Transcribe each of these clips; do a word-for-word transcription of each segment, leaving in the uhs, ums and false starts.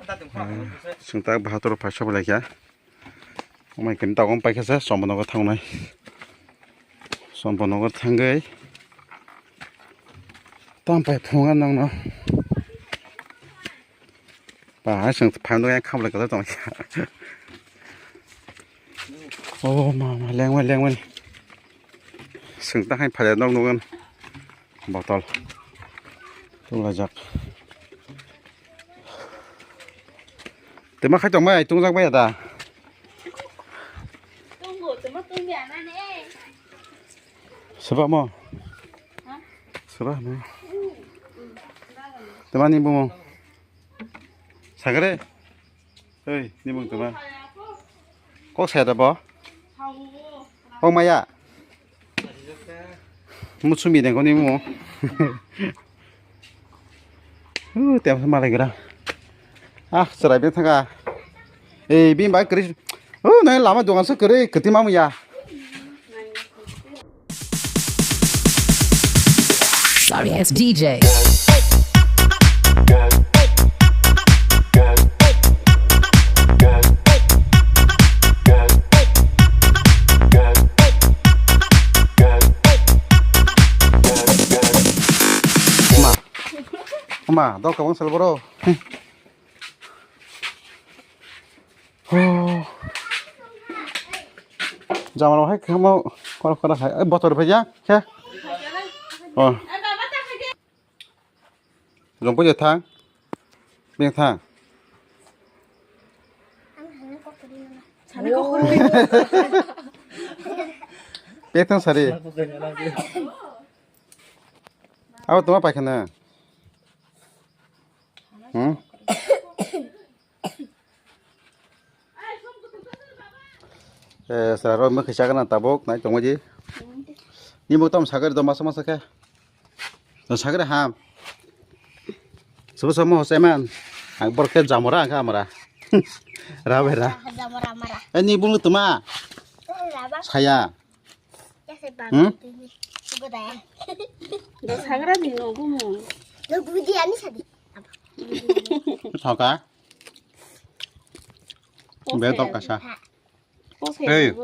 Chwng tak bahator phai sobai laikha. Omai kini tabuk paikha se Chombonogo thangnai. Chombonogo thangwi tam pai phunga nangno. Ba hai chwng phan dong yang khamlai kwlai tongkha. O ma ma lengmani lengmani. Chwng ta hai phai nok nukgwn. Botol. Tubulajak. Twma khai tongmai, tungjak bai da. Tungbo, twma tungya na ne. Sebak mo? Ha? Sebak mo? Twma ni bumo? Sagre? Oi, ni bung twma? Kok saya da bo? Kok maya? Mutsumi dengkho ni mo. Uh, tem malai gra. Ah, chwrai beng thangka. Eh, bini bai kwrwi. Uh, nai lama dogan se kwrwi kwtwi mamu ya. Sorry ass D J. Ma. Ma, dok kabang sal boro. Oh. Jamaro hai kamo kor kor hai. Eh, botor bhaiya, khe? Oh. Jompo je thang. Beng thang. Beng thang sari. Abo toma paikhana. Hmm? Eh, sara rok mokhe chakna tabuk nai tongma di. Nimo tom sagari do masa masa khe. Do sagari ham. Subu subu mo seman. Ang bor khe jamora ang kha amara. Ra bera. Jamora mara. Eh, ni bulu tuma. Saya. Hmm? Dos hagra di no gumo. No gudi ani sadi. Thoka. Be tok kasa. Hey,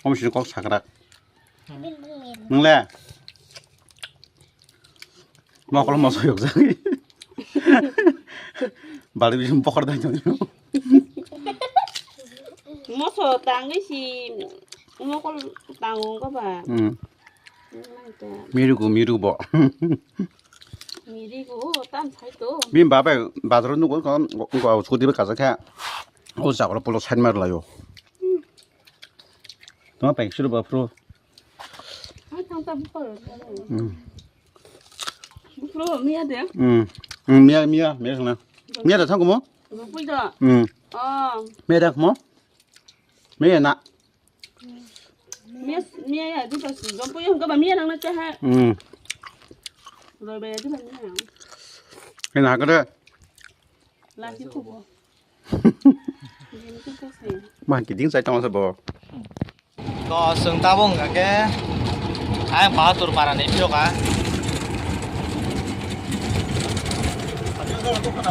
om sini kok sakrak. Nungle. Mokol moso yok jang. Bali bising pokor dai. Moso tangwi si mokol tango ko ba. Hmm. Mirugo, mirubo. Mirugo, tam sai to. Bini babai bazaro nugo ko, ko scooty bai kajak khe. O jagoro polo side mar layo. Tama pai suru ba pro. Ai thang ta bukor. Hmm. Bukor miya de. Hmm. Hmm, miya, miya, miya sana. Miya da thang mo? Bukul da. Hmm. Oh. Miya da mo? Miya na. Miya, miya ya, di pas, jompo ya, hingga ba miya nang na cha ha. Hmm. Roi ba ya, di ba miya. Kena hakare. Lagi kubo. Jini tu kasi. Ma, kiding sai tong sa bo. To, sung tabung kake. Ay, Bahadur para ni piro ka.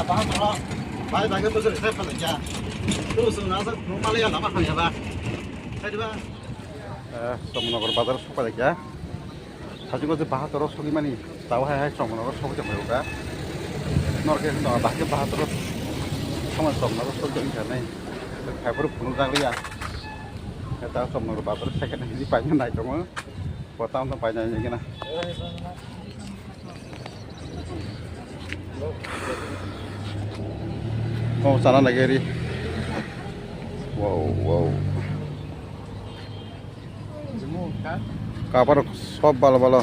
Bahadur, bai, bai, tu seri saya pala ya. Tu sung nasa, rumah ya, lama kan ya, ba. Saya di ba. Eh, Chombonogo bazar sokphaikha. Sajwk je bahator sogwi mani, tabo hai hai Chombonogo sogwi tongphai kha. Norok khe no bahai khe bahator soman Chombonogo sogwi tongwi kha nai. Phaiphuru phunukjak liya. Khe ta Chombonogo bazar second hand ni paina nai tongo. Bo tamo tamo paina nai gana. Oh, chana lagi ri. Wow, wow. Kapar sob balo balo.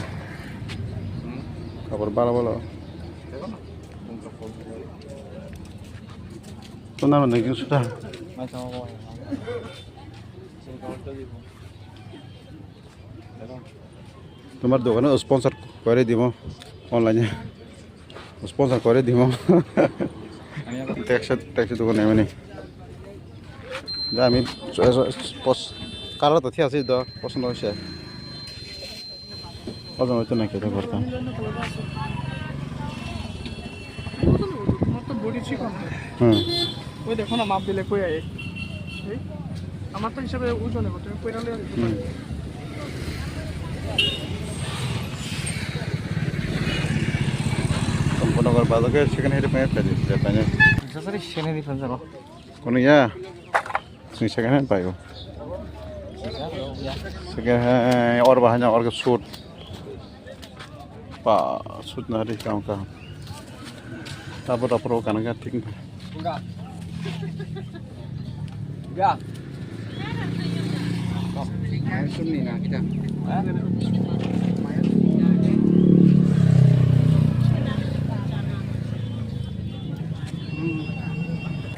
Kapar balo balo. Tuna mana gini sudah. Tomar dogano sponsor kore dimo online. Sponsor kore dimo. Teksa, teksa dogan naimani. Da ami pos kala to thia se do, posondo se. Ojon oito na kete korta. Hmm. ওই দেখো না, মাপ দিলে কই আয়? এই, আমার তো হিসাবে ওজনে কত, কইরা লই আসবে। হুম। Champaknagar bazar ke second hand phaina phaidi, phaina. Sasari second hand phaina jalo. Kono ya? Sing second hand paio. Second hand, or bahanya, or ke suit. Pa, suit na ri kam kam. Abo da pro kana ga thik. Ya. Main sum ni na kita.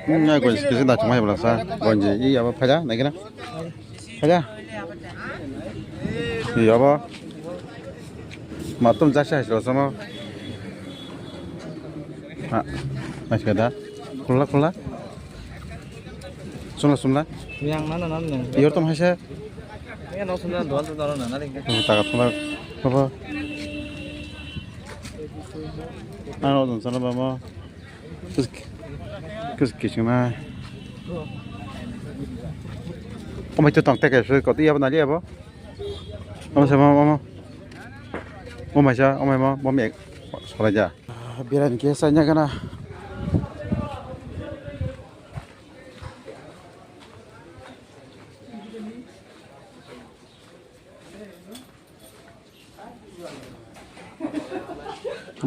Hmm, ya, gue sih, sih, dah cuma ya, belasa. Gonji, iya, apa, apa ya, naik kena? Kaya? Iya, apa? Matum jasa hasil sama. Ha, masih ada. Kula, kula. Sumla, sumla. Yang mana, mana, yang? Iya, tum hasil. Yang no sumla, dua tu taruh, nana, lagi. Oh, takat kula. Apa? Ano, tum sana, mama. Kis-, kis-, kisima. Omai tu tong teke sui kot iya bana liya bo. Omai sa mo, mo, mo. Omai sa, omai mo, mo mek. Solai ja. Biran ke sa nya kana.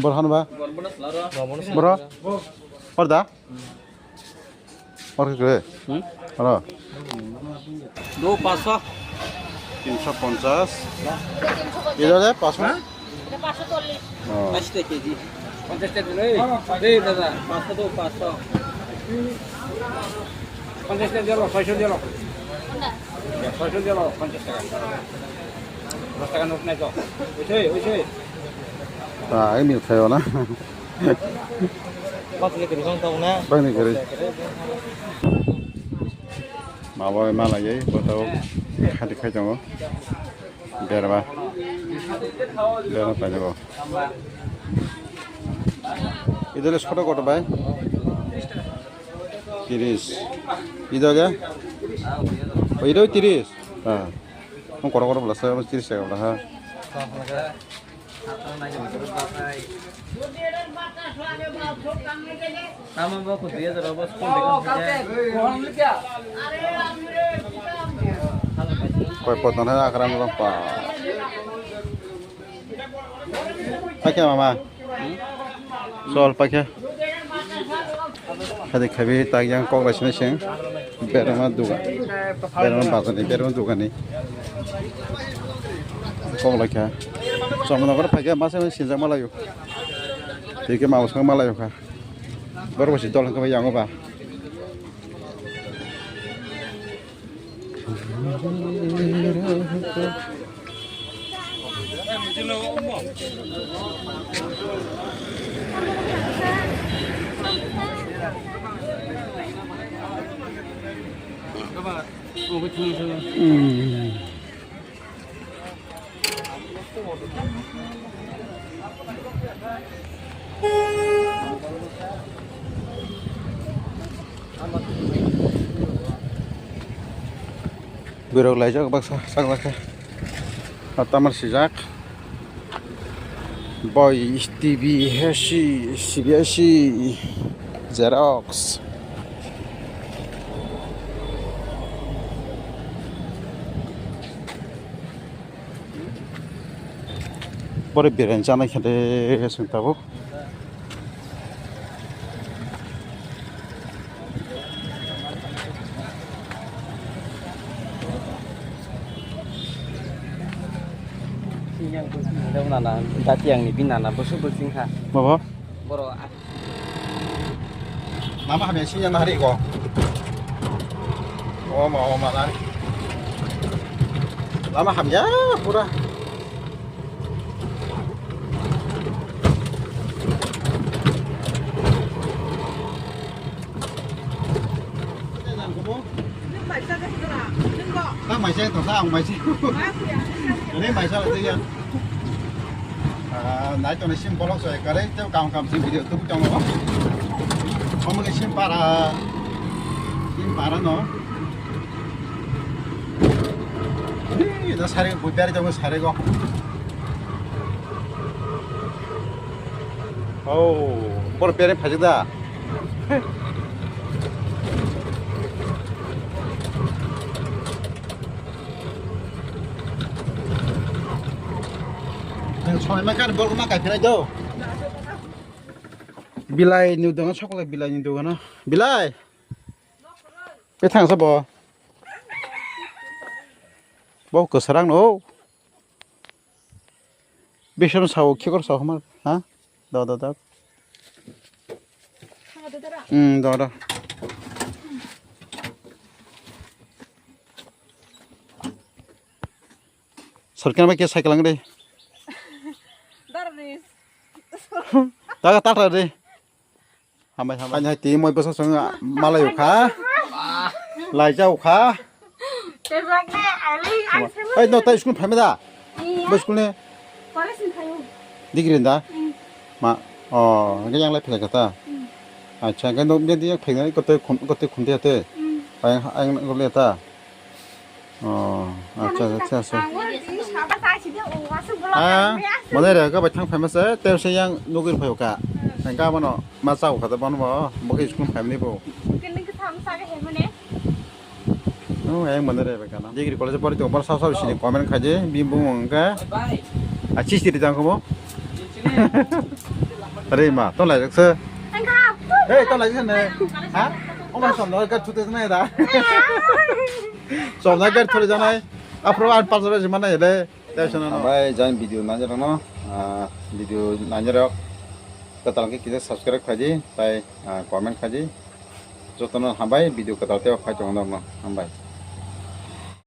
Bor hano ba? Boro? Or da? Or ke kre? Hmm? Oro. Do paso. Tinsho ponchas. Ilo de paso? Oh. Paso de keji. Ponchas taka dilo, eh. Eh, dada, paso do, paso. Ponchas taka dilo, soisho dilo. Soisho dilo, ponchas taka. Dos taka not nai to. Oisoi, oisoi. Ah, ini saya na. Bangni gari. Mabo malai, botao khadi khai tongo. Berma. Berma painago. Idole soto koto bai? Tiris. Idole? Oh, idole tiris. Ah. Ang koro koro bela saya tiris ya bela ha. Tamo bo ko dui hajar obo school de. Koi potna hai akram bang pa. Paikha mama. Sol paikha. Khadi khabi tak yang kok lai sini sing. Berma duga. Berma bazar ni, berma duga ni. Kok lai kha. Chomno kor paikha masa sinjak malayo. Tike mau sang malayo kha. Bor bosi dol kha yang ba. Hmm. Birok laijak baksa sak lakha. Tamar sijak. Boi, T V, H C, C B S C, Xerox. Bore biryani chana khe de chwng tabuk. Nana, dati ang ni bin nana, bosu bosu kha. Babo? Boro. Lama hamya sini yang hari ko. Oh, ma, oh, ma, lari. Lama hamya pura. Nang maisa tongsa ang maisi. Ini maisa lagi ya. Ah, nai tong sim bolok so ekare teu kam kam sim video tu tong lo. Omo ke sim para. Para no. Ih, da sari, bui beri tongo sari go. Oh, bor beri phajak da. Nang soi ma kan bol ma kai phai do. Bilai ni dogan, chocolate bilai ni dogan. Bilai. Bethang sa bo. Bo kwsarang no. Bison sao, khikor sao hamar, ha? Do, do, do. Hmm, do, do. Sorkar bai ke cycle ang de. Dar ris. Taga tatra de. Hambai, hambai. Ani hai twi moi bwsa song malai ukha. Laija ukha. Tebak ne, ali, ai, sebo. Ai, no, tai school phaima da? Iya. Bo school ne? College ni phaio. Degree da? Hmm. Ma, oh, hwnkhe yang lai phai kha ta? Hmm. Acha, hwnkhe no, biyang phai nai, kote khun, kote khun de te. Hmm. Ai, ai, gole ta. Oh, acha, acha, acha. Ah, mane re, ga bai thang phaima se, te se yang nugui phai kha. Ang ga mano, ma cha kha da bono bo, bo ke school phaimani bo. Oh, yang mane re, ba kana. Degree college pori to, bar sa sa sini comment khaje, bi bung ang ga. A chisti ri jang ko bo. Are ma, to lai se. Hey, to lai se ne. Ha? O ma som no ga chute ne da. Somna gari thori janai. Aphro an panch rok jimana ele. Tei sono no. Hambai jani video nainai rokno, ah, video nainai rok. Kwtal khe kisa subscribe khaidi, tai, ah, comment khaidi. Jotono hambai video kwtal tei phai tongo norokno. Hambai.